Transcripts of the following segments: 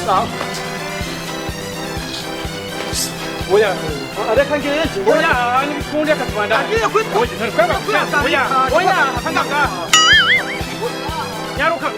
Sawa. Oya. Reka ngende. Oya, nibikundi akatubandanya. Agiye kwitwa. Oya, ntikweba. Oya, oya, hanga ngaha. Nyaruka.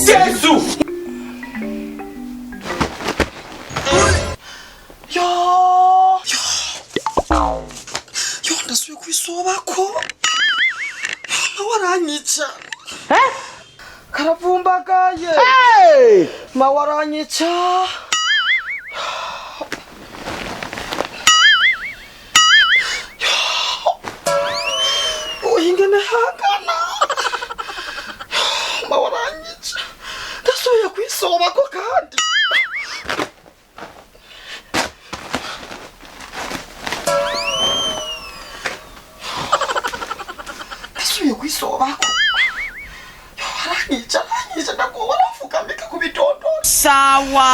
Yesu! Yo! Yo! Yo, ndasubiye kwisobako. Mawe aranyica. Eh? Karavumbagaye. Hey! Mawe aranyica. Yo! Ingene hangana. Mawe aranyica. Ndasubiye kwisobako kandi. Ndasubiye kwisobako. Yo, aranyica, aranyica, ndagoba, arafukamika ku bitondoro. Sawa.